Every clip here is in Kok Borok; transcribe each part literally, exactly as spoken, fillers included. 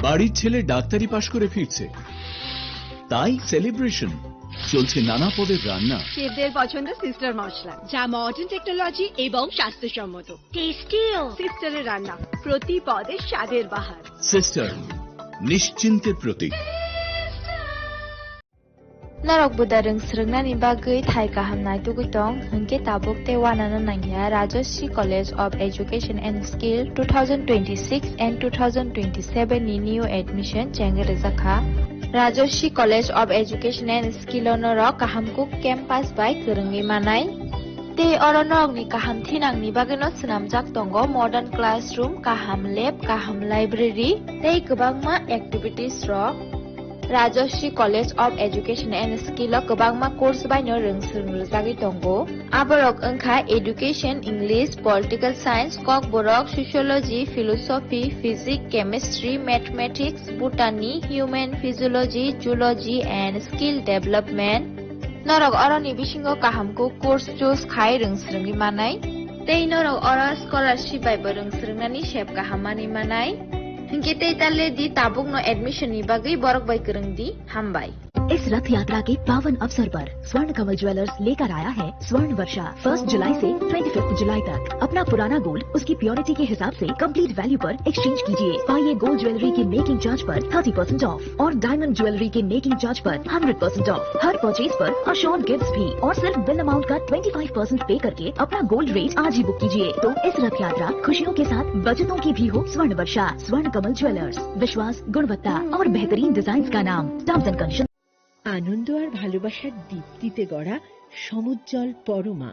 বাড়ির ছেলে ডাক্তারি পাশ করে ফিরছে, তাই সেলিব্রেশন। চলছে নানা পদের রান্না। শেফদের পছন্দ সিস্টার মশলা, যা মডার্ন টেকনোলজি এবং স্বাস্থ্যসম্মত। টেস্টিও। সিস্টারের রান্না, প্রতি পদে স্বাদের বাহার। সিস্টার, নিশ্চিন্তের প্রতীক। Norok buda rwng swrwngnani bagwi thai kaham naitugwi tong, hwnkhe tabuk tei uanano nangya Rajashree College of Education and Skill two thousand twenty-six and two thousand twenty-seven ni new admission chengwi rwjakha. Rajashree College of Education and Skill o norok kaham kuk campus bai kwrwngwi manai. Tei oro norokni kaham thinangni bagwino swnamjak tongo modern classroom, kaham lab, kaham library tei kwbangma activities rok. Rajashree College of Education and Skill o kwbangma course baino rwng swrwng rwjagwi tongo. Aborok wngkha Education, English, Political Science, Kokborok, Sociology, Philosophy, Physics, Chemistry, Mathematics, Botany, Human Physiology, Zoology and Skill Development. Norok oroni bisingo kaham kuk course choose khai rwng swrwngwi manai. Tei norok oro scholarship bai bo rwng swrwngnani sep kaham manwi manai. Hinkhe tei ta le di, tabukno admission ni bagwi borok bai kwrwng di. Hambai. इस रथ यात्रा के पावन अवसर पर स्वर्ण कमल ज्वेलर्स लेकर आया है स्वर्ण वर्षा। फर्स्ट जुलाई से ट्वेंटी फिफ्थ जुलाई तक अपना पुराना गोल्ड उसकी प्योरिटी के हिसाब से कंप्लीट वैल्यू पर एक्सचेंज कीजिए। पाइए गोल्ड ज्वेलरी के मेकिंग चार्ज पर थर्टी परसेंट ऑफ और डायमंड ज्वेलरी के मेकिंग चार्ज पर हंड्रेड परसेंट ऑफ। हर परचेज पर अश्योर्ड गिफ्ट्स भी और सिर्फ बिल अमाउंट का ट्वेंटी फ़ाइव परसेंट पे करके अपना गोल्ड रेट आज ही बुक कीजिए। तो इस रथ यात्रा खुशियों के साथ बचतों की भी हो स्वर्ण वर्षा। स्वर्ण कमल ज्वेलर्स, विश्वास, गुणवत्ता और बेहतरीन डिजाइन का नाम। Terms and condition. আনন্দ আর ভালোবাসার দীপ্তিতে গড়া সমুজ্জ্বল পরমা,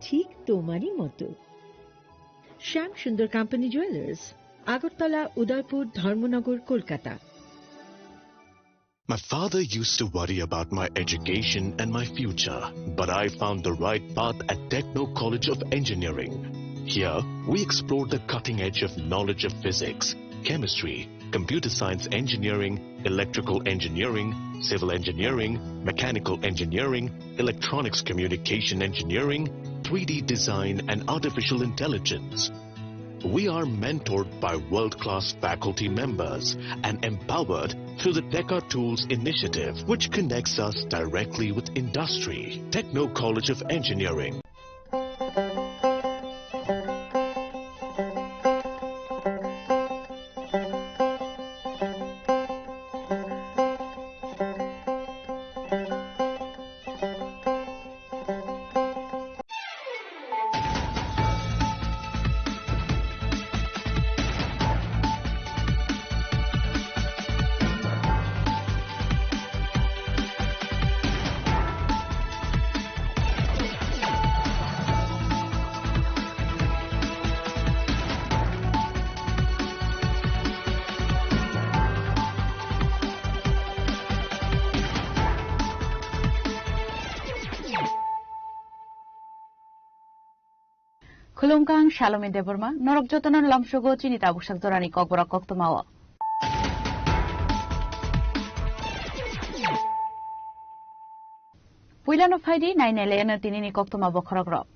ঠিক তোমারই মতো। শ্যাম সুন্দর কোম্পানি জুয়েলার্স, আগরতলা, উদয়পুর, ধর্মনগর, Kolkata. My father used to worry about my education and my future, but I found the right path at Techno College of Engineering. Here, we explore the cutting edge of knowledge of physics, chemistry, computer science engineering, electrical engineering, civil engineering, mechanical engineering, electronics communication engineering, three D design, and artificial intelligence. We are mentored by world-class faculty members and empowered through the Teka Tools initiative, which connects us directly with industry. Techno College of Engineering. Khulumkha, ang Salome Debbarma, norok jotono lamsogo chini tabuksak jorani kokborok koktwmao. Puilano phaidi, nainai laiano tinini koktwma bokhorokrok.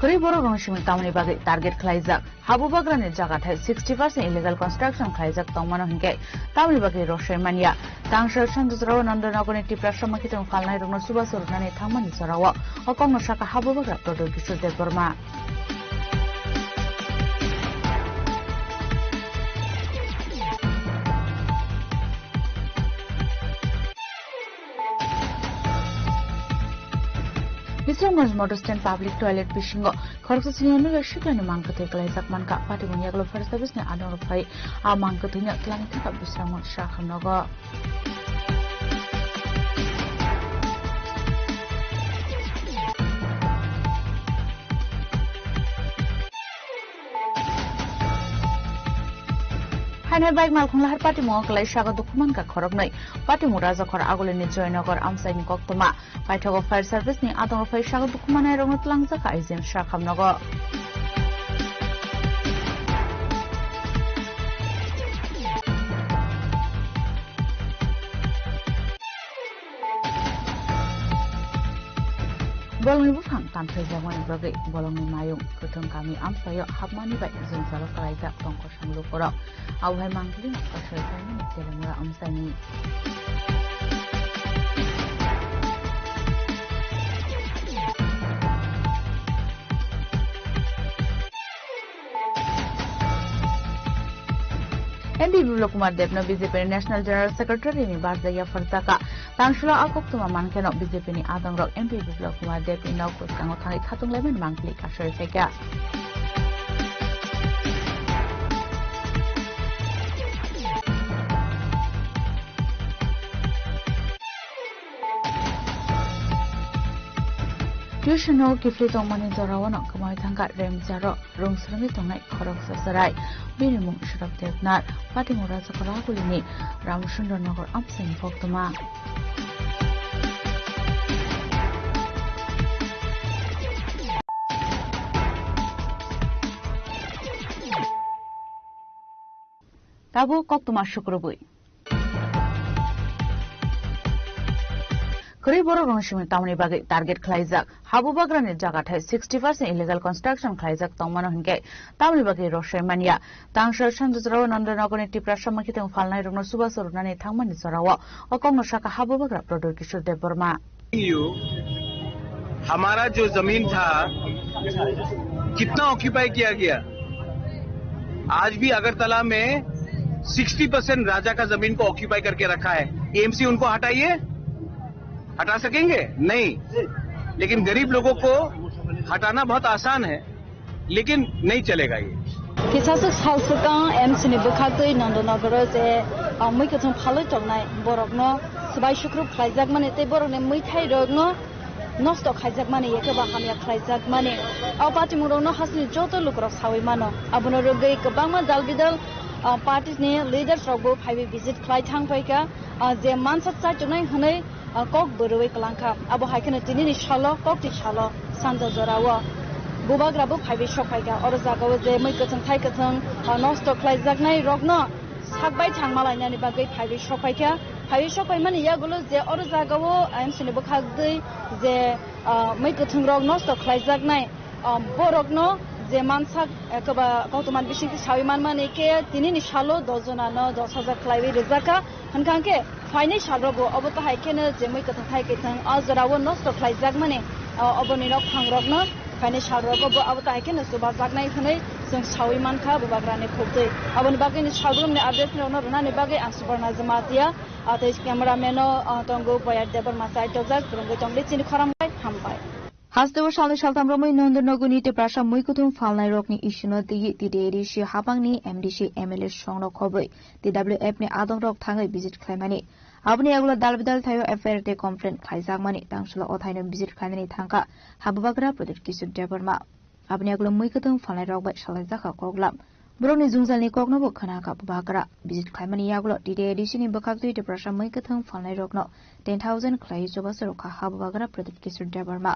Kwrwi borok rong simi tamni bagwi target khlaijak. Habubagrani jagathai sixty percent illegal construction khlaijak tongmano hinkhe tamni bagwi rosai manya. Tangsa Sanjit Rao Nandanagarni Tiprasa Makitung phalnairokno chubachu rwnani thangmani jorao o kokno sakha Habubagra Pradyot Kishore Debbarma. Bisramganj Motor Stand Public Toilet bisingo khoroksa siniya nugya siklani mangkwthwi kwlaijak mankha. Patimung yagulo fire service ni adongrok phai a mangkwthwino twlangwi thangkha Bisramganj sakhamnogo. Hainai bike malkhung lahar patimung o kwlai sago dukhu mankha khoroknwi. Patimung Rajakhor Agulini Joynagar amchaini koktwma. Paithago fire service ni adongrok phai sago dukhu manai rokno twlangjak I G M sakhamnogo. Bolongni buphang tamthaijakmani bagwi bolongni mayung kwthwng kami amchaio hapmani bai jwngjalo kwlaijak tongkosong lukurok. Abohai mangpili kasoi kainwini chelemura amchaini. M P Biplab Kumar Debno B J P ni National General Secretary ni barjak yaphar saka. Tangshilo a koktwma mankheno B J P ni adongrok M P Biplab Kumar Deb ni nok bwskango thangwi khatung laimani mangpili kasoi phaikha. Tuition o kiphilwi tongmani jorao no kwmawi thangkha Remcharo rung swrwngwi tongnai khoroksa chwrai. Bini mung Shrap Debnath, Patimura Chakragulini Ramchandra Nagar amchaini koktwma. Tabuk koktwma sukrubwi. Kwrwi borok rwngsingni tamni bagwi target khlaijak. Habubagrani jagathai sixty percent illegal construction khlaijak tongmano hinkhe tamni bagwi rwsai manya. Tangshil sanjajrao Nandanagarni Tiprasa mwkhitwng phalnairokno chubachu rwnani thangmani jorao o kokno sakha Habubagra Pradyot Kishore Debbarma. You हमारा जो जमीन था, कितना ऑक्यूपाई किया गया? आज भी अगरतला में सिक्सटी परसेंट राजा का जमीन को ऑक्यूपाई करके रखा है। एएमसी उनको हटाइए, हटा सकेंगे? नहीं। लेकिन गरीब लोगों को हटाना बहुत आसान है, लेकिन नहीं चलेगा ये। Kisaswk sal swkang M C ni bwkhaktwi Nandanagar o je, ah, mui kwthwng phalwi tongnai borokno swbai sukrub khlaijakmani tei borokni mui thairokno nosto khaijakmani, eke ba hamya khlaijakmani. O patimungrokno hasini joto lukurok saui mano. Abono rwgwi kwbangma dal bidal, ah, party ni leaders rokbo phaiwi visit khlai thang phaikha, ah, je mansa chaichuknai hwnwi, ah, kok bwrwi kwlangkha. Abo hai kheno tinini salo, kokti salo sanja jorao bubagrabo phaiwi sok phaikha. Oro jagao je mui kwthwng thai kwthwng, ah, nosto khlaijaknai rokno sak bai thangma lainani bagwi phaiwi sok phaikha. Phaiwi sok phaimani yagulo je oro jagao M C ni bwkhak dui je, ah, mui kwthwng rok nosto khlaijaknai, ah, borokno je mansak, eh, kwba koktwma bisingtwi sawi manmani khe tinini salo dos jonano dos hajar khlaiwi rijak kha. Hwnkha khe phainai salrogo obo tahai kheno je mui kwthwng thai kwthwng o jorao nosto khlaijakmani, ah, oboni nok phangrokno phainai salrogo bo abo tahai kheno chubajaknai hwnwi chwng sawi mankha bubagrani khukdwi. Aboni bagwini salbrumni updates rokno rwnani bagwi ang Subarna Jamatia, ah, tei cameraman-o, ah, tongo Boyar Debbarma, side dojak, kwrwngwi tongdi chini khorang bai hambai. Hasteo salnwi saltham romwi Nandanagarni Tiprasa mui kwthwng phalnairokni issue-no twiwi T T A D C habangni M D C, M L A songno khobwi T W F ni adongrok thangwi visit khlaimani. Aboni yagulo dal bidal thaio F I R tei complaint khlaijakmani, tangshilo o thaino visit khlainani thangkha Habubagra Pradyot Kishore Debbarma. Aboni yagulo mui kwthwng phalnairok bai salaijakha koklam. Borokni jwngjalni koknobo khwnakha Bubagra. Visit khlaimani yagulo T T A D C ni bwkhaktwi Tiprasa mui kwthwng phalnairokno ten thousand khlaiwi chubachu rwkha Habubagra Pradyot Kishore Debbarma.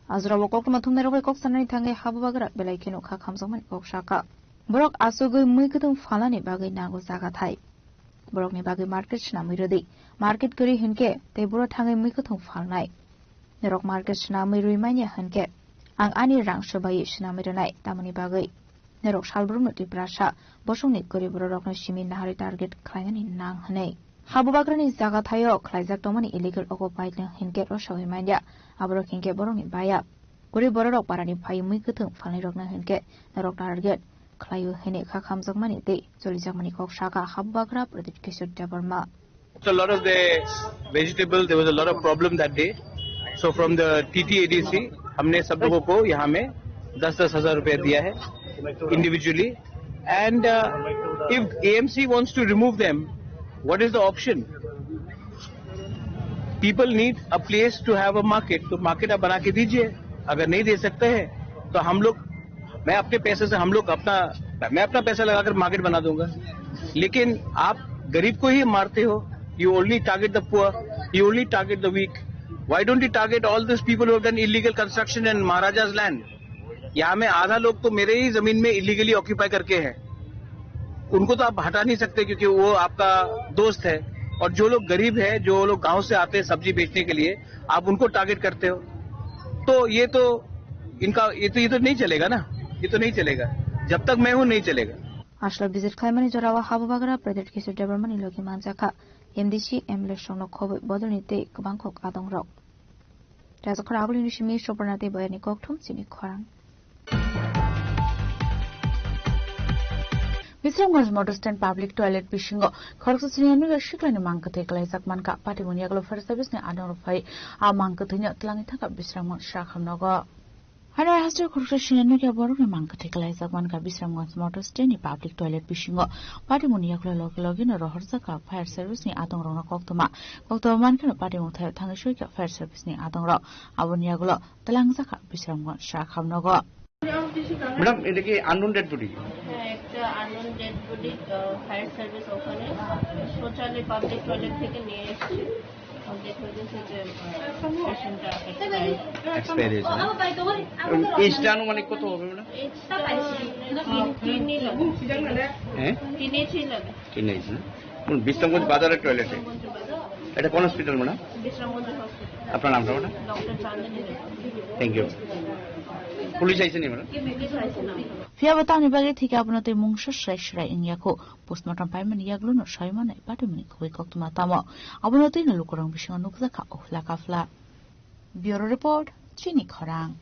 A jorao koktwma thumnairok bai kok sanani thangwi Habubagra belai kheno kha khamjakmani kok sakha. Borok achugwi mui kwthwng phalnani bagwi nango jaga thai. Borokni bagwi market swnamwi rwdi. Market kwrwi hinkhe tei boro thangwi mui kwthwng phalnai. Norok market swnamwi rwi manya hinkhe ang ani rang swbaiwi swnamwi rwnai, tamoni bagwi norok salbrumno Tiprasa bosongni kwrwi bororokno simi naharwi target khlainani nang hwnwi. Habubagrani jaga thaio khlaijak tongmani illegal occupy no hinkhe rosawi manya, aborok hinkhe borokni baya. Kwrwi bororok parani phaiwi mui kwthwng phalnairokno hinkhe norok target khlaio hwnwi kha khamjakmani tei cholijakmani kok sakha Habubagra Pradyot Kishore Debbarma. So a lot of the vegetable, there was a lot of problem that day. So from the T T A D C, हमने सब लोगों को यहाँ में दस दस हज़ार रुपए दिया है individually. And uh, if A M C wants to remove them, what is the option? People need a place to have a market, तो मार्केट आप बना के दीजिए। अगर नहीं दे सकते हैं तो हम लोग, मैं अपने पैसे से, हम लोग अपना, मैं अपना पैसा लगाकर मार्केट बना दूंगा। लेकिन आप गरीब को ही मारते हो। You only target the poor, you only target the weak. Why don't you target all these people who have done illegal construction in Maharaja's land? यहाँ में आधा लोग तो मेरे ही जमीन में इलीगली ऑक्यूपाई करके हैं। उनको तो आप हटा नहीं सकते क्योंकि वो आपका दोस्त है। और जो लोग गरीब है, जो लोग गांव से आते हैं सब्जी बेचने के लिए, आप उनको टारगेट करते हो। तो ये तो इनका ये तो ये तो नहीं चलेगा ना, ये तो नहीं चलेगा, जब तक मैं हूँ नहीं चलेगा। Aswk visit khlaimani jorao habubagra Pradyot Kishore Debbarmani logi manjakha. M D C, M L A songno khobwi bodolni tei kwbang kok adongrok. Rajakhor agulini simi Suparna tei Boyani kokthum chini khorang. Bisramganj Motor Stand Public Toilet bisingo khoroksa siniya nugya siklani mang kwthwi kwlaijak mankha. Patimung yagulo fire service ni adongrok phai a mang kwthwino twlangwi thangkha Bisramganj Sakham nogo. Haino haste khoroksa siniya nugya borokni mang kwthwi kwlaijak mankha Bisramganj Motor Stand ni public toilet bisingo. Patimungni yagulo logi logino rohorjakha fire service ni adongrokno koktwma. Koktwma mankheno patimung thaio thangwi soikha fire service ni adongrok. Aboni yagulo twlangjakha Bisramganj Sakham nogo. Madam, এটা কি unknown dead body? হ্যাঁ, একটা unknown dead body, আহ, fire service ওখানে শৌচালয়, public toilet থেকে নিয়ে এসছে। ওদের হয়ে গেছে যে, আহ, পেশেন্টটা এক্সপায়ার। এক্সপায়ার হয়েছে না? এজটা আনুমানিক কত হবে, ম্যাডাম? এজটা তিন, তিন ইঞ্চি লাগে। হ্যাঁ? তিন ইঞ্চি লাগে। তিন ইঞ্চি না? কোন বিশ্রামগঞ্জ বাজারের টয়লেটে? এটা কোন হসপিটাল, ম্যাডাম? বিশ্রামগঞ্জ হসপিটাল। আপনার নামটা, madam? Doctor Chandini Devi. Thank you. Police আইসেনি, ম্যাডাম? পুলিশ আইসে না। Phiya bo tamni bagwi thwikhe abono tei mungsa swrai swrai wngya kho. Postmortem paimani yagulono saimanai patimungni khogwi koktwma tamo. Abono twino lukurok bisingo nukjakha uphla kaphla. Bureau Report, Chini Khorang.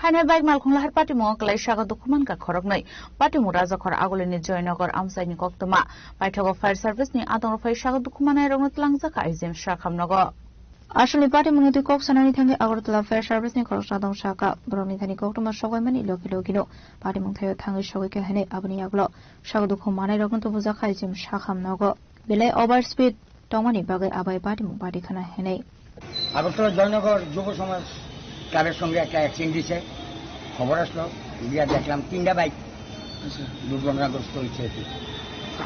Haino bike malkhung lahar patimungo kwlai sago dukhu mankha khoroknwi. Patimung Rajakhor agulini Joynagar amchaini koktwma. Paithago fire service ni adongrok phai sago dukhu manai rokno twlangjakha I G M Sakham nogo. Aswkni patimungni twi kok sanani thangwi Agartala fire service ni khoroksa adong sakha. Borokni thani koktwma sokbaimani logi logino patimung thaio thangwi sogwi kha hinwi aboni yagulo sago dukhu manai rokno tubujakha I G M Sakham nogo. Belai over speed tongmani bagwi abai patimung badi khana hinwi. Agartala জয়নগর যুব সমাজ ক্লাবের সঙ্গে একটা অ্যাক্সিডেন্ট দিছে, খবর আসলো, গিয়া দেখলাম তিনটা বাইক আচ্ছা। দুর্ঘটনাগ্রস্ত হয়েছে আর কি।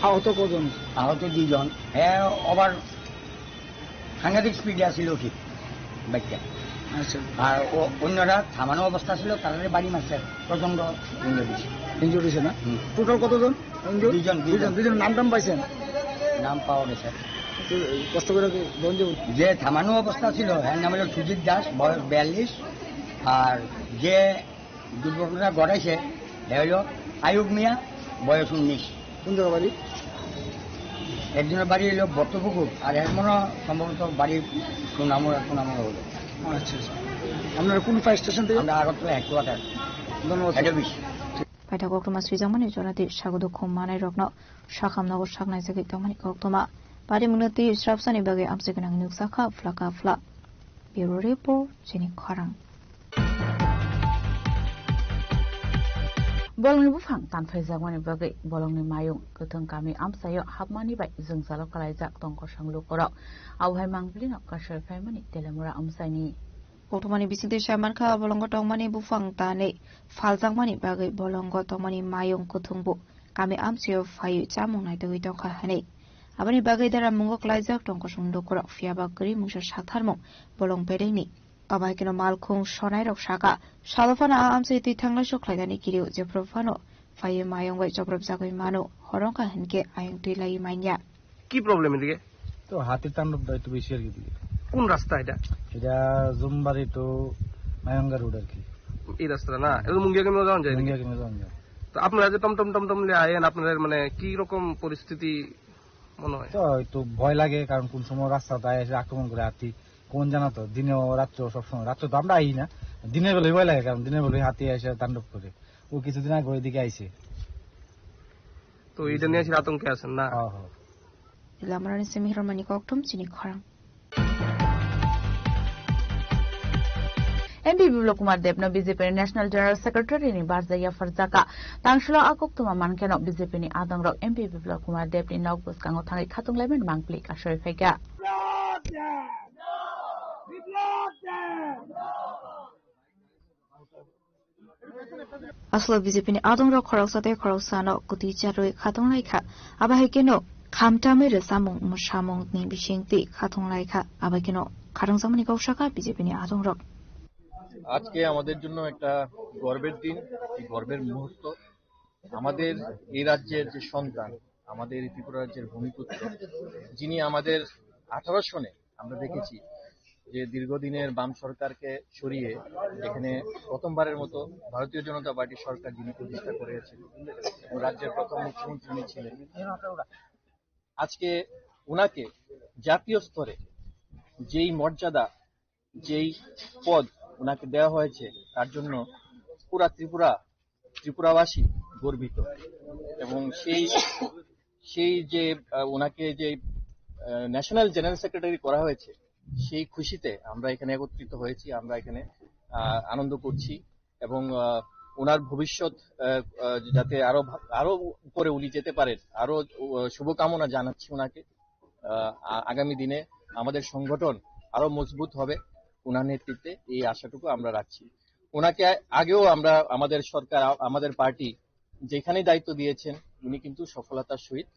আহত কজন? আহত দুইজন। হ্যাঁ, ওভার সাংঘাতিক স্পিডে আসছিল কি বাইকটা। আচ্ছা। আর ও অন্যরা থামানো অবস্থা ছিল, তারা বাড়ি মারছে, প্রচণ্ড ইঞ্জুরি হয়েছে। ইঞ্জুরি হয়েছে না? হুম। টোটাল কতজন ইঞ্জুর? দুইজন, দুইজন। দুইজন, দুইজন নাম টাম পাইছেন? নাম পাওয়া গেছে। একটু কষ্ট করে কি বন্ধ যে থামানো অবস্থা ছিল, হ্যাঁ, নাম হলো সুজিত দাস, বয়স বিয়াল্লিশ, আর যে দুর্ঘটনা ঘটাইছে, এ হলো আয়ুব মিয়া, বয়স উনিশ। কোন জায়গা বাড়ি? একজনের বাড়ি হলো বট্টপুকুর, আর এক মনে হয় সম্ভবত বাড়ি সুনামুরা, সুনামুরা হলো। আচ্ছা, আচ্ছা। আপনারা কোন ফায়ার স্টেশন থেকে? আমরা আগরতলা হেডকোয়ার্টার। ধন্যবাদ। Head office. Paithak koktwma swijak mani jora tei sago dukhu manai rokno sakham nogo saknai jagwi tongmani koktwma. Patimungno twi srapsani bagwi amchai gwnang nukjakha phlaka phla. Bureau Report, Chini Khorang. Bolongni buphang tanphaijakmani bagwi bolongni mayung kwthwng kami amchaio hapmani bai jwngjalo kwlaijak tongkosong lukurok. Abohai mangpilino kasoi phaimani Telemura amchaini. Koktwmani bisingtwi sa mankha, bolongo tongmani buphang tanwi phaljakmani bagwi bolongo tongmani mayung kwthwngbo kami amchaio phaiwi chamung naitugwi tongkha hwnwi. Aboni bagwi dara mungo kwlaijak tongkosong lukurok, phiyaba kwrwi mungsa satharmung bolong bedengni. Tobai kheno malkhung sonairok sakha, salo phano a amchai twi thanglaiso khlainani kirio, jephru phano phaiwi mayung bai chopropjagwi mano, hor wngkha hinkhe ayung twi laiwi manya. কি প্রবলেম এদিকে? তো হাতির তাণ্ডবটা একটু বেশি আর কি এদিকে। কোন রাস্তা এটা? এটা জুমবাড়ি টু মায়ঙ্গা রোড আর কি। এই রাস্তাটা না? এটা মুঙ্গিয়া কেন্দ্র যাওয়া যায় এদিকে? মুঙ্গিয়া কেন্দ্র যাওয়া যায়। তো আপনারা যে টমটম টমটম নিয়ে আয়েন, আপনাদের মানে কি রকম পরিস্থিতি মনে হয়? তো একটু ভয় লাগে, কারণ কোন সময় রাস্তাটা এসে আক্রমণ করে হাতি, কোন জানা তো, দিনেও রাত্রেও সবসময়। রাত্রে তো আমরা আই না, দিনের বেলায় ভয় লাগে, কারণ দিনের বেলায় হাতি এসে তাণ্ডব করে। ও কিছুদিন আগে ওইদিকে আইছে। তো এটা নিয়ে আসলে আতঙ্কে আছেন না? হ্যাঁ, হ্যাঁ। Lamrani simi hirmani kokthum chini khorang. M P Biplab Kumar Deb no B J P ni National General Secretary ni barja yapharjaka. Tangshilo a koktwma mankheno B J P ni adongrok M P Biplab Kumar Deb ni nok bwskango thangwi khatung laimani mangpili kasoi phaikha. Aswk B J P ni adongrok khoroksa tei khoroksano kwtwi charwi khatung lai kha. Abo hai kheno khamtamwi rwchapmung mwsamungni bisingtwi khatung lai kha. Abo hai kheno kharwngjakmani kok sakha B J P ni adongrok. আজকে আমাদের জন্য একটা গর্বের দিন, একটি গর্বের মুহূর্ত। আমাদের এই রাজ্যের যে সন্তান, আমাদের এই ত্রিপুরা রাজ্যের ভূমিপুত্র, যিনি আমাদের আঠারো সনে আমরা দেখেছি যে দীর্ঘদিনের বাম সরকারকে সরিয়ে এখানে প্রথমবারের মতো ভারতীয় জনতা পার্টি সরকার যিনি প্রতিষ্ঠা করেছেন এবং রাজ্যের প্রথম মুখ্যমন্ত্রী উনি ছিলেন, আজকে ওনাকে জাতীয় স্তরে যেই মর্যাদা, যেই পদ ওনাকে দেওয়া হয়েছে, তার জন্য পুরা ত্রিপুরা, ত্রিপুরাবাসী গর্বিত। এবং সেই, সেই যে, আহ, ওনাকে যে, আহ, ন্যাশনাল জেনারেল সেক্রেটারি করা হয়েছে, সেই খুশিতে আমরা এখানে একত্রিত হয়েছি, আমরা এখানে, আহ, আনন্দ করছি। এবং, আহ, ওনার ভবিষ্যৎ, আহ, আহ, যাতে আরো ভা-, আরো উপরে উনি যেতে পারেন, আরো, আহ, শুভকামনা জানাচ্ছি ওনাকে। আহ, আ-, আগামী দিনে আমাদের সংগঠন আরো মজবুত হবে ওনার নেতৃত্বে, এই আশাটুকু আমরা রাখছি। ওনাকে আগেও আমরা, আমাদের সরকার, আ-, আমাদের পার্টি যেখানেই দায়িত্ব দিয়েছেন, উনি কিন্তু সফলতার সহিত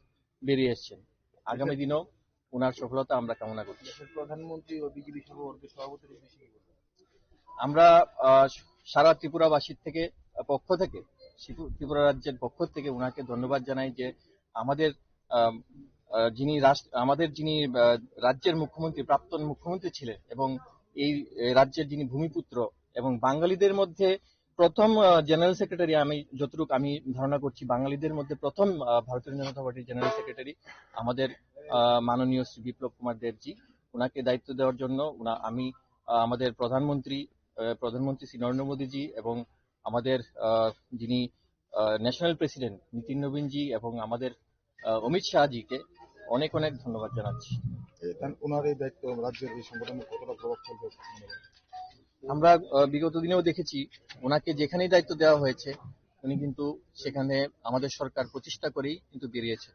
বেরিয়ে এসেছেন। আগামী দিনেও ওনার সফলতা আমরা কামনা করছি। দেশের প্রধানমন্ত্রী ও বিজেপি সহ অর্গের সভাপতির উদ্দেশ্যে কি বলবেন? আমরা, আহ, সারা ত্রিপুরাবাসীর থেকে, আহ, পক্ষ থেকে, ত্রিপু-, ত্রিপুরা রাজ্যের পক্ষ থেকে ওনাকে ধন্যবাদ জানাই যে আমাদের, আম, আহ, যিনি রাষ্ট্র, আমাদের যিনি, আহ, রাজ্যের মুখ্যমন্ত্রী, প্রাক্তন মুখ্যমন্ত্রী ছিলেন এবং এই, এই রাজ্যের যিনি ভূমিপুত্র এবং বাঙালিদের মধ্যে প্রথম, আহ, জেনারেল সেক্রেটারি, আমি যতটুকু আমি ধারণা করছি, বাঙালিদের মধ্যে প্রথম, আহ, ভারতীয় জনতা পার্টির জেনারেল সেক্রেটারি আমাদের, আহ, মাননীয় শ্রী বিপ্লব কুমার দেবজি। ওনাকে দায়িত্ব দেওয়ার জন্য ওনা-, আমি, আহ, আমাদের প্রধানমন্ত্রী, আহ, প্রধানমন্ত্রী শ্রী নরেন্দ্র মোদীজি এবং আমাদের, আহ, যিনি, আহ, ন্যাশনাল প্রেসিডেন্ট নীতিন নবীনজি এবং আমাদের, আহ, অমিত শাহজিকে অনেক অনেক ধন্যবাদ জানাচ্ছি। এ, তান-, ওনার এই দায়িত্ব রাজ্যের এই সংগঠনে কতটা প্রভাব ফেলবে মনে করেন? আমরা, আহ, বিগত দিনেও দেখেছি ওনাকে যেখানেই দায়িত্ব দেওয়া হয়েছে, উনি কিন্তু সেখানে আমাদের সরকার প্রতিষ্ঠা করেই কিন্তু বেরিয়েছেন।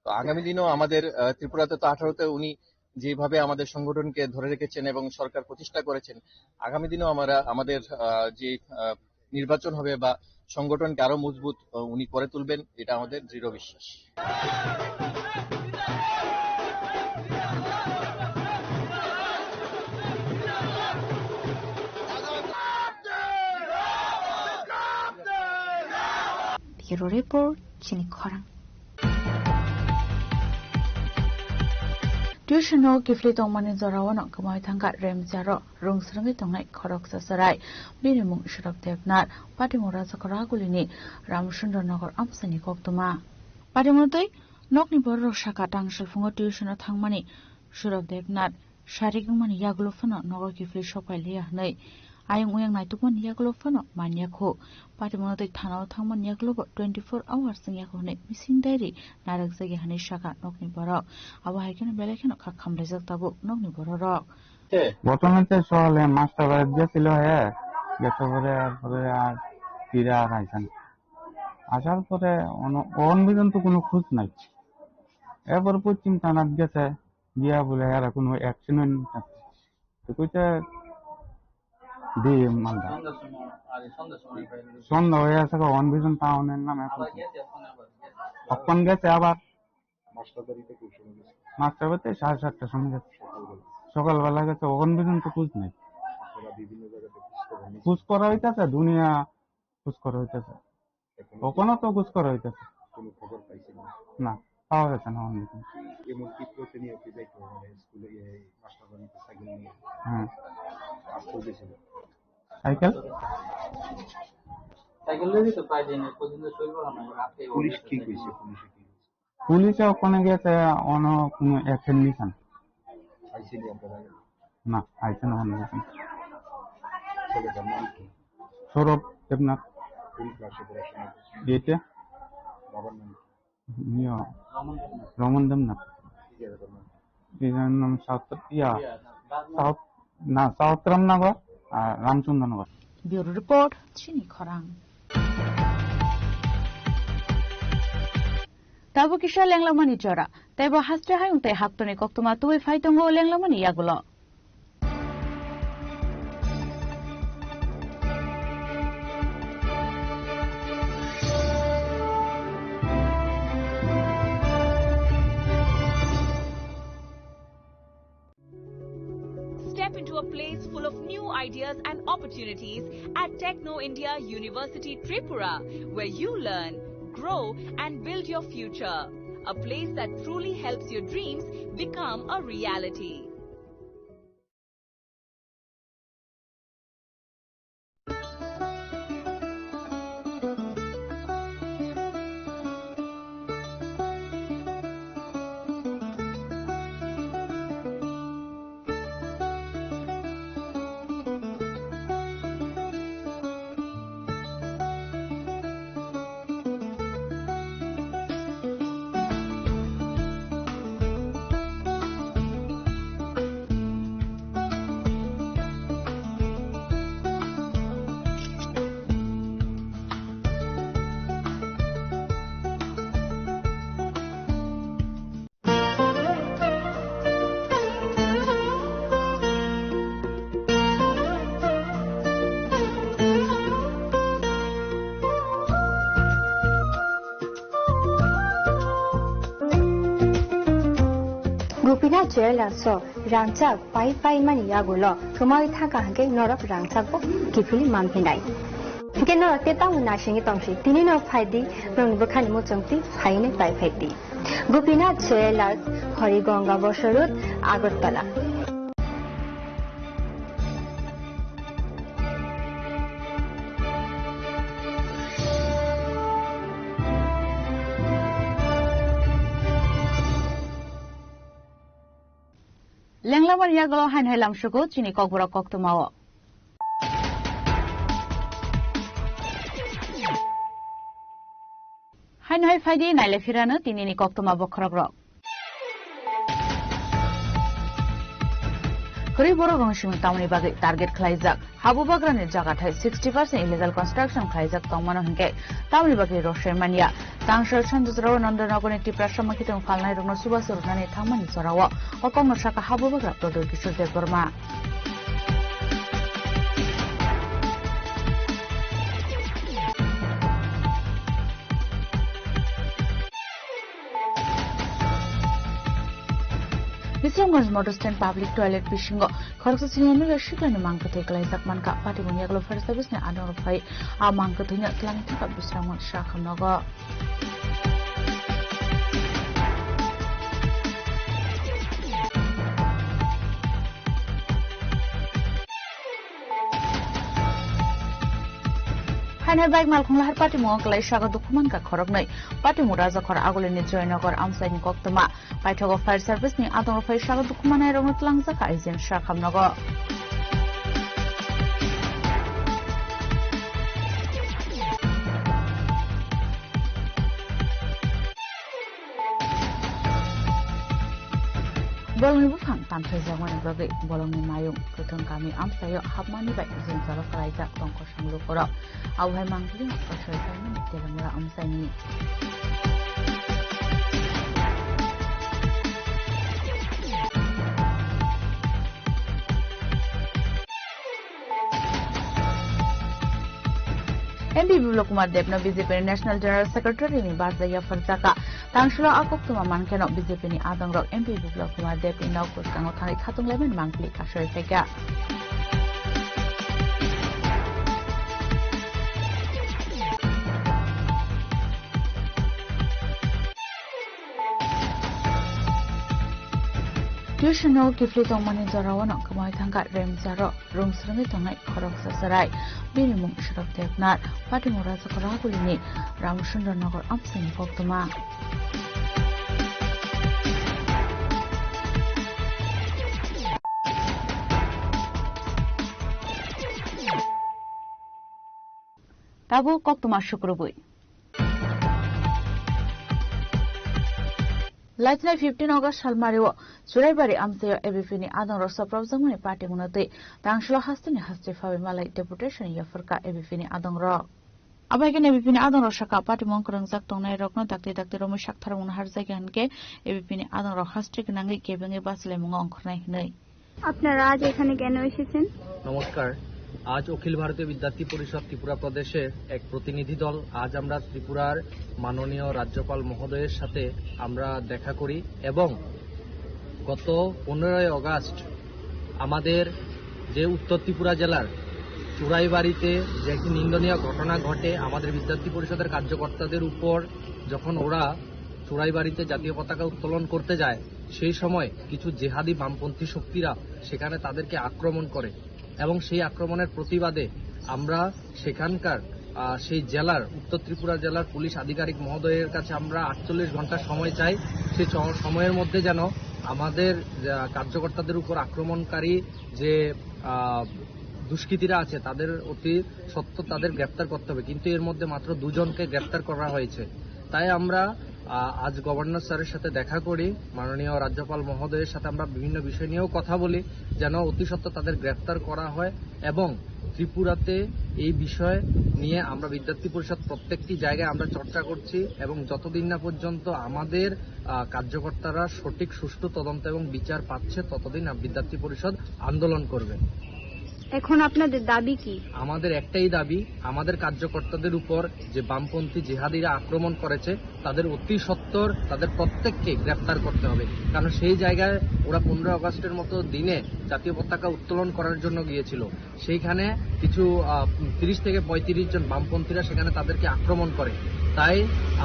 তো আগামী দিনেও আমাদের, আহ, ত্রিপুরাতে তো আঠারোতে উনি যেভাবে আমাদের সংগঠনকে ধরে রেখেছেন এবং সরকার প্রতিষ্ঠা করেছেন, আগামী দিনেও আমরা আমাদের, আহ, যে, আহ, নির্বাচন হবে বা সংগঠনকে আরো মজবুত, আহ, উনি করে তুলবেন, এটা আমাদের দৃঢ় বিশ্বাস। Bureau Report, chini khorang. Tuition o kiphilwi tongmani jorao no kwmawi thangkha Remcharo rwng swrwngwi tongnai khoroksa chwrai. Bini mung Surab Debnath, Patimura Chakragulini Ramchandra Nagar amchaini koktwma. Patimura tei nokni bororok sakha tangsalphungo tuition o thangmani Surab Debnath. Sarik wngmani yagulo phano nogo kiphilwi sok pai liya hwnwi ayang uyang naitukmani yagulo phano man ya kho. Patimura tei thana o thangmani yagulo bo twenty four hours wng ya kho hwnwi missing diary narwkjak ya hwnwi sakha nokni borok. Abo hai kheno belai kheno kha khamlaijak tabuk nokni bororok. ঘটনা তো সকালে মাস্টার বাড়িত গেছিল হে, গেছে পরে আর পরে আর ফিরে আর আইসা না। আসার পরে অন-, অন পর্যন্ত কোনো খোঁজ নাই। এরপর পশ্চিম থানাত গেছে, গিয়া বলে এরা কোনো অ্যাকশন নেই। তো কইতে দিয়ে মালদা। সন্ধ্যার সময়, আরে সন্ধ্যার সময় পাইনি। সন্ধ্যা হয়ে আছে, অন ভিজন টাউনের নামে এখন। আবার গেছে, এখন আবার গেছে। কখন গেছে আবার? মাস্টার বাড়িতে কোন সময় গেছে? মাস্টার বাড়িতে সাড়ে সাতটার সময় গেছে। সকালবেলা। সকালবেলা গেছে, অন ভিজন তো খোঁজ নাই। আপনারা বিভিন্ন জায়গাতে খোঁজ করেন? খোঁজ করা হইতেছে, দুনিয়া খোঁজ করা হইতেছে। এখনো কি ওখানে তো খোঁজ করা হইতেছে। কোনো খবর পাইছেন না? না, পাওয়া গেছে না অন্য কোনো। এমনকি প্রতিনিয়ত যাইতে হয়, মানে, স্কুলে, ইয়ে, মাস্টার বাড়িতে সাইকেল নিয়ে হ্যাঁ। আসতে হয়েছিল। সাইকেল? সাইকেল লইবি তো প্রায় দিন, প্রতিদিন তো শরীর ভালো না, রাতে পুলিশ কি কইছে? পুলিশে কি কইছে? পুলিশে ওখানে গেছে, অন্য কোনো অ্যাকশন নিছে না। আইসেনি আপনারা? না, আইসে না, অন্য রকম। ছেলেটার নাম কি? সৌরভ দেবনাথ। কোন ক্লাসে পড়াশোনা করছে? এইটে। বাবার নাম কি? ইয়া, রমন দেবনাথ। রমন দেবনাথ। কি জায়গাটার নাম? এই জায়গার নাম সাউথ, ইয়া, সাউথ, না, সাউথ রামনগর আর রামচন্দ্রনগর। Bureau Report, chini khorang. Tabuk kisa lenglamani jora. Teibo haste hayung tei haktoni koktwma tubui phai tongo lenglamani yagulo. Step into a place full of new ideas and opportunities at Techno India University Tripura, where you learn, grow, and build your future. A place that truly helps your dreams become a reality. Gopinath Jewellers o rangchak pai pai mani yagulo thumai thangkha hwnkhe norok rangchak bo kiphilwi manphinai. Hwnkhe norok tei tamo naisingwi tongsi, tini no phaidi, norokni bwkhani muchungtwi phainai pai phaidi. Gopinath Jewellers, Harigonga Bosor Road, Agartala. Lenglamani yagulo haino hai lamsugo chini kokborok koktwmao. Haino hai phaidi naile phirano tinini koktwma bokhorokrok. Kwrwi borok rong simi tamoni bagwi target khlaijak. Habubagrani jagathai sixty percent illegal construction khlaijak tongmano hinkhe tamoni bagwi rosai manya. Tangso Sanjujrao Nandanagarni Tiprasa Makhitwng phalnairokno chubachu rwnani thangmani jorao o kokno sakha Habubagra Pradyot Kishore Debbarma. Bisramganj Motor Stand Public Toilet bisingo khoroksa siniya nugya siklani mang kwthwi kwlaijak mankha. Patimung yagulo fire service ni adongrok phai a mang kwthwino twlangwi thangkha Bisramganj Sakhamnogo. Haino bike malkhung lahar patimungo kwlai sago dukhu mankha khoroknwi. Patimung Rajakhor Agulini Joynagar amchaini koktwma. Paithago fire service ni adongrok phai sago dukhu mannairokno twlangjakha Aizen Sakhamnogo. Bolongni buphang tamthaijakmani bagwi bolongni mayung Kwthwng kami amchaio hapmani bai jwngjalo kwlaijak tongkosong lukurok. Abo hai mangpili kosoi paimani Telamura amchaini. M P Biplab Kumar Debno B J P ni National General Secretary ni barja yapharjaka. Tangsulo a koktwma mankheno B J P ni adongrok M P Biplab Kumar Deb ni nok bwskango thangwi khatung laimani mangpili kasoi phaikha. Tuition o kiphilwi tongmani jorao no kwmai thangkha Remcharo. Rung swrwngwi tongnai khoroksa chwrai. Bini mung Sharad Debnath, patimura Chakragulini Ramchandra Nagar amchaini koktwma. Tabuk koktwma sukrubwi. Laitnai fifteen August salmario Churaibari amchaio A B P ni adongrok soprobjakmani patimungno twi tangsulo hasteni hasteni phawi malai deputation yapharkha A B P ni adongrok. Abo hai khe A B P ni adongrok sakha, patimung kwrwngjak tongnairokno dakti dakti romwi saktharmungno harjakya hinkhe A B P ni adongrok haste gwnangwi kebengwi bachilaimungo ongkhornai hwnwi. আপনারা আজ এখানে কেন এসেছেন? নমস্কার। আজ অখিল ভারতীয় বিদ্যার্থী পরিষদ ত্রিপুরা প্রদেশের এক প্রতিনিধি দল, আজ আমরা ত্রিপুরার মাননীয় রাজ্যপাল মহোদয়ের সাথে আমরা দেখা করি এবং গত পনেরোই আগস্ট আমাদের যে উত্তর ত্রিপুরা জেলার চুড়াইবাড়িতে যে একটি নিন্দনীয় ঘটনা ঘটে, আমাদের বিদ্যার্থী পরিষদের কার্যকর্তাদের উপর যখন ওরা চুড়াইবাড়িতে জাতীয় পতাকা উত্তোলন করতে যায়, সেই সময় কিছু জেহাদি বামপন্থী শক্তিরা সেখানে তাদেরকে আক্রমণ করে এবং সেই আক্রমণের প্রতিবাদে আমরা সেখানকার, আহ, সেই জেলার, উত্তর ত্রিপুরা জেলার পুলিশ আধিকারিক মহোদয়ের কাছে আমরা আটচল্লিশ ঘন্টা সময় চাই। সেই চ-, সময়ের মধ্যে যেন আমাদের, আহ, কার্যকর্তাদের উপর আক্রমণকারী যে, আহ, দুষ্কৃতীরা আছে তাদের অতি সত্বর তাদের গ্রেপ্তার করতে হবে, কিন্তু এর মধ্যে মাত্র দুজনকে গ্রেপ্তার করা হয়েছে। তাই আমরা, আহ, আজ গভর্নর স্যারের সাথে দেখা করি, মাননীয় রাজ্যপাল মহোদয়ের সাথে আমরা বিভিন্ন বিষয় নিয়েও কথা বলি, যেন অতি সত্বর তাদের গ্রেপ্তার করা হয় এবং ত্রিপুরাতে এই বিষয় নিয়ে আমরা বিদ্যার্থী পরিষদ প্রত্যেকটি জায়গায় আমরা চর্চা করছি এবং যতদিন না পর্যন্ত আমাদের, আহ, কার্যকর্তারা সঠিক সুষ্ঠু তদন্ত এবং বিচার পাচ্ছে, ততদিন আ-, বিদ্যার্থী পরিষদ আন্দোলন করবে। এখন আপনাদের দাবি কি? আমাদের একটাই দাবি, আমাদের কার্যকর্তাদের উপর যে বামপন্থী জিহাদিরা আক্রমণ করেছে, তাদের অতি সত্বর তাদের প্রত্যেককে গ্রেপ্তার করতে হবে। কারণ সেই জায়গায় ওরা পনেরোই আগস্টের মতো দিনে জাতীয় পতাকা উত্তোলন করার জন্য গিয়েছিল। সেইখানে কিছু, আহ, তিরিশ থেকে পঁয়ত্রিশ জন বামপন্থীরা সেখানে তাদেরকে আক্রমণ করে। তাই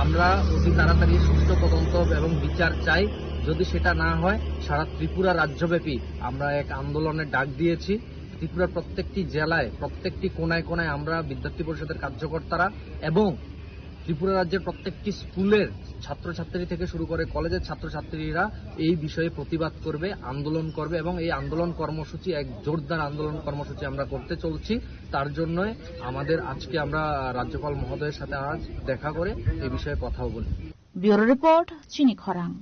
আমরা অতি তাড়াতাড়ি সুষ্ঠু তদন্ত এবং বিচার চাই। যদি সেটা না হয়, সারা ত্রিপুরা রাজ্যব্যাপী আমরা এক আন্দোলনের ডাক দিয়েছি। ত্রিপুরার প্রত্যেকটি জেলায়, প্রত্যেকটি কোনায় কোনায় আমরা বিদ্যার্থী পরিষদের কার্যকর্তারা এবং ত্রিপুরা রাজ্যের প্রত্যেকটি স্কুলের ছাত্রছাত্রী থেকে শুরু করে কলেজের ছাত্রছাত্রীরা এই বিষয়ে প্রতিবাদ করবে, আন্দোলন করবে এবং এই আন্দোলন কর্মসূচি এক জোরদার আন্দোলন কর্মসূচি আমরা করতে চলছি। তার জন্যই আমাদের আজকে আমরা রাজ্যপাল মহোদয়ের সাথে আজ দেখা করে এ বিষয়ে কথাও বলি। Bureau Report, Chini Khorang.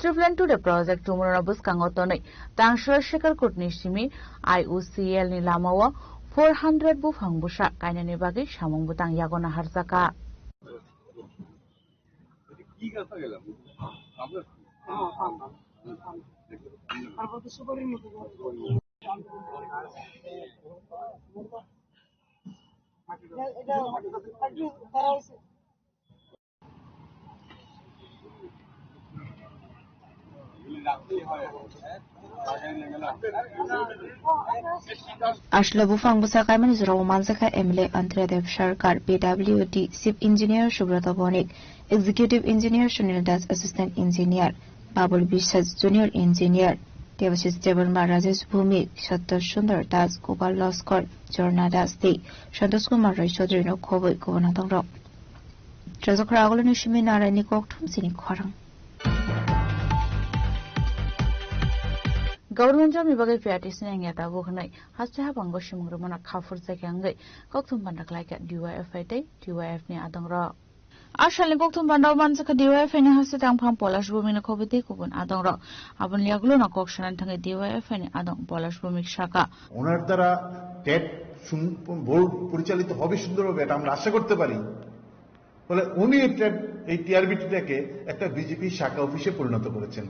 Triplan Today Project tumrona bwskango tonwi Tangshara Shekhar Kutni simi I O C L ni lamao four hundred buphang bwsa kainani bagwi samung bwtang yago naharjaka. Aswk buphang bwsa kaimani jorao manjakha M L A Antriya Dev Sarkar, P W D Chief Engineer Subroto Bonik, Executive Engineer Sunil Das, Assistant Engineer Babul Biswas, Junior Engineer Debashish Debbarma, Rajesh Bhumik, Satya Sundar Das, Gopal Loskar, Jorna Das tei Santosh Kumar Roy Chaudhary no khobwi kubun hatongrok. Rajokra aguluni simi Naraini kokthum chini khorang. Government job ni bagwi P R T C ni wngya tabuk hwnwi haste habango simung rwmano kha phurjakya wngwi kokthum panda khlaikha D Y F I tei T Y F ni adongrok. A salni kokthum panda o manjakha D Y F I ni haste tangphang Polash Bhumik no khobwi tei kubun adongrok. Aboni yagulo no kok sanani thangwi D Y F I ni adong Polash Bhumik saka. ওনার দ্বারা TET board পরিচালিত হবে সুন্দরভাবে, এটা আমরা আশা করতে পারি। ফলে উনি এটা, এই টিআরবিটিটাকে একটা বিজেপি শাখা অফিসে পরিণত করেছেন।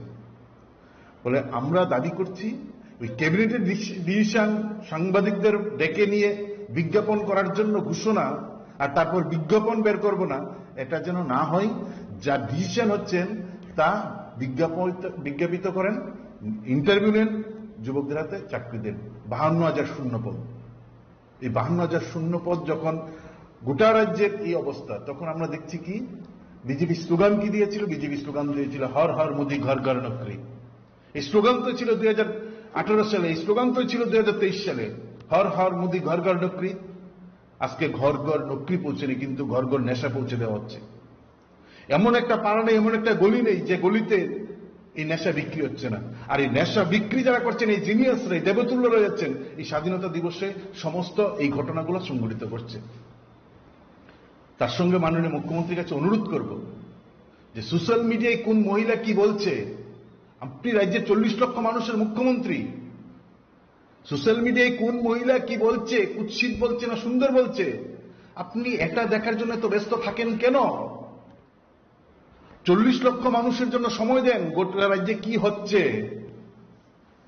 ফলে আমরা দাবি করছি, ওই ক্যাবিনেটের ডিস-, ডিসিশন সাংবাদিকদের ডেকে নিয়ে বিজ্ঞাপন করার জন্য ঘোষণা, আর তারপর বিজ্ঞাপন বের করব না, এটা যেন না হয়। যা ডিসিশন হচ্ছেন, তা বিজ্ঞাপন, বিজ্ঞাপিত করেন, ইন্টারভিউ নেন, যুবকদের হাতে চাকরি দেন। বাহান্ন হাজার শূন্য পদ। এই বাহান্ন হাজার শূন্য পদ যখন গোটা রাজ্যের এই অবস্থা, তখন আমরা দেখছি কি, বিজেপি স্লোগান কি দিয়েছিল? বিজেপি স্লোগান দিয়েছিল, "হর হর মোদি ঘর ঘর নকরি।" এই স্লোগান তো ছিল দুই হাজার আঠারো সালে, এই স্লোগান তো ছিল দুই হাজার তেইশ সালে, "হর হর মোদি ঘর ঘর নকরি।" আজকে ঘর ঘর নকরি পৌঁছেনি, কিন্তু ঘর ঘর নেশা পৌঁছে দেওয়া হচ্ছে। এমন একটা পাড়া নেই, এমন একটা গলি নেই যে গলিতে এই নেশা বিক্রি হচ্ছে না। আর এই নেশা বিক্রি যারা করছেন, এই জিনিয়াসরা, এই দেবতুল্যরা যাচ্ছেন, এই স্বাধীনতা দিবসে সমস্ত এই ঘটনাগুলো সংঘটিত করছে। তার সঙ্গে মাননীয় মুখ্যমন্ত্রীর কাছে অনুরোধ করব যে সোশ্যাল মিডিয়ায় কোন মহিলা কি বলছে, আপনি রাজ্যে চল্লিশ লক্ষ মানুষের মুখ্যমন্ত্রী, সোশ্যাল মিডিয়ায় কোন মহিলা কি বলছে, কুৎসিত বলছে না সুন্দর বলছে, আপনি এটা দেখার জন্য এত ব্যস্ত থাকেন কেন? চল্লিশ লক্ষ মানুষের জন্য সময় দেন, গোটা রাজ্যে কি হচ্ছে,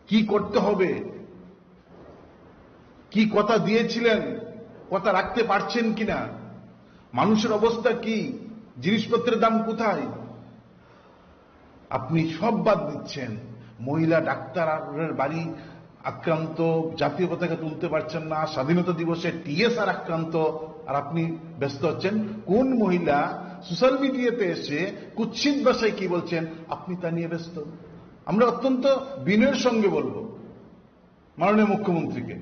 কি করতে হবে, কি কথা দিয়েছিলেন, কথা রাখতে পারছেন কিনা, মানুষের অবস্থা কি, জিনিসপত্রের দাম কোথায়, আপনি সব বাদ দিচ্ছেন। মহিলা ডাক্তারের বাড়ি আক্রান্ত, জাতীয় পতাকা তুলতে পারছেন না, স্বাধীনতা দিবসে টিএসআর আক্রান্ত, আর আপনি ব্যস্ত হচ্ছেন। কোন মহিলা সোশ্যাল মিডিয়াতে এসে কুৎসিত ভাষায় কি বলছেন, আপনি তা নিয়ে ব্যস্ত? আমরা অত্যন্ত বিনয়ের সঙ্গে বলবো মাননীয় মুখ্যমন্ত্রীকে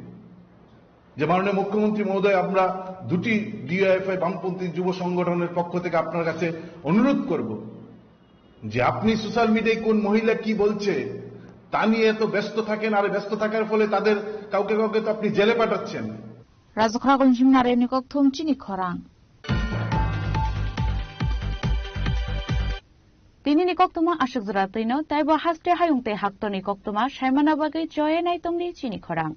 যে, মাননীয় মুখ্যমন্ত্রী মহোদয়, আমরা দুটি ডিওএফআই বামপন্থী যুব সংগঠনের পক্ষ থেকে আপনার কাছে অনুরোধ করব যে আপনি সোশ্যাল মিডিয়ায় কোন মহিলা কি বলছে তা নিয়ে এত ব্যস্ত থাকেন, আর ব্যস্ত থাকার ফলে তাদের কাউকে কাউকে তো আপনি জেলে পাঠাচ্ছেন। Rajokra gonjim nare ni kokthum chini khorang. Tini ni koktuma aswk jora twino, taibo haste hayung tei hakto ni koktuma saimana bagwi choye nai tongdi chini khorang.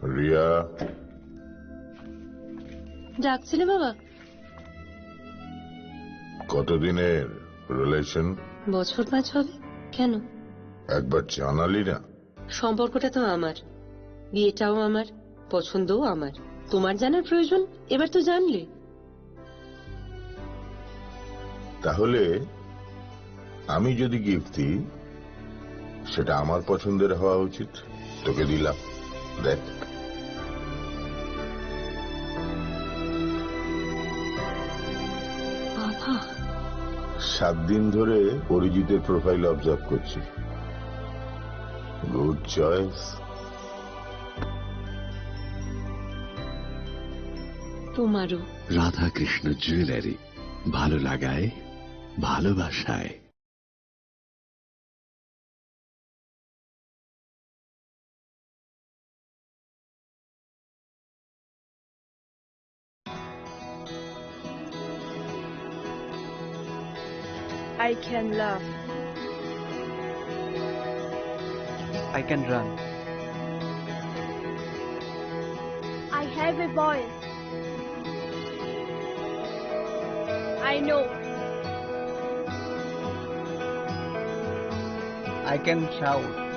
Riya. ডাকছিলে বাবা? কতদিনের রিলেশন? বছর পাঁচ হবে। কেন? একবার জানালি না। সম্পর্কটা তো আমার, বিয়েটাও আমার, পছন্দও আমার। তোমার জানার প্রয়োজন? এবার তো জানলে। তাহলে আমি যদি গিফট দিই, সেটা আমার পছন্দের হওয়া উচিত। তোকে দিলাম, দেখ। বাবা। সাত দিন ধরে অরিজিতের প্রোফাইল অবজার্ভ করছি। Good choice. তোমারও। রাধাকৃষ্ণ জুয়েলারি, ভালো লাগায়, ভালোবাসায়। I can laugh. I can run. I have a voice. I know. I can shout.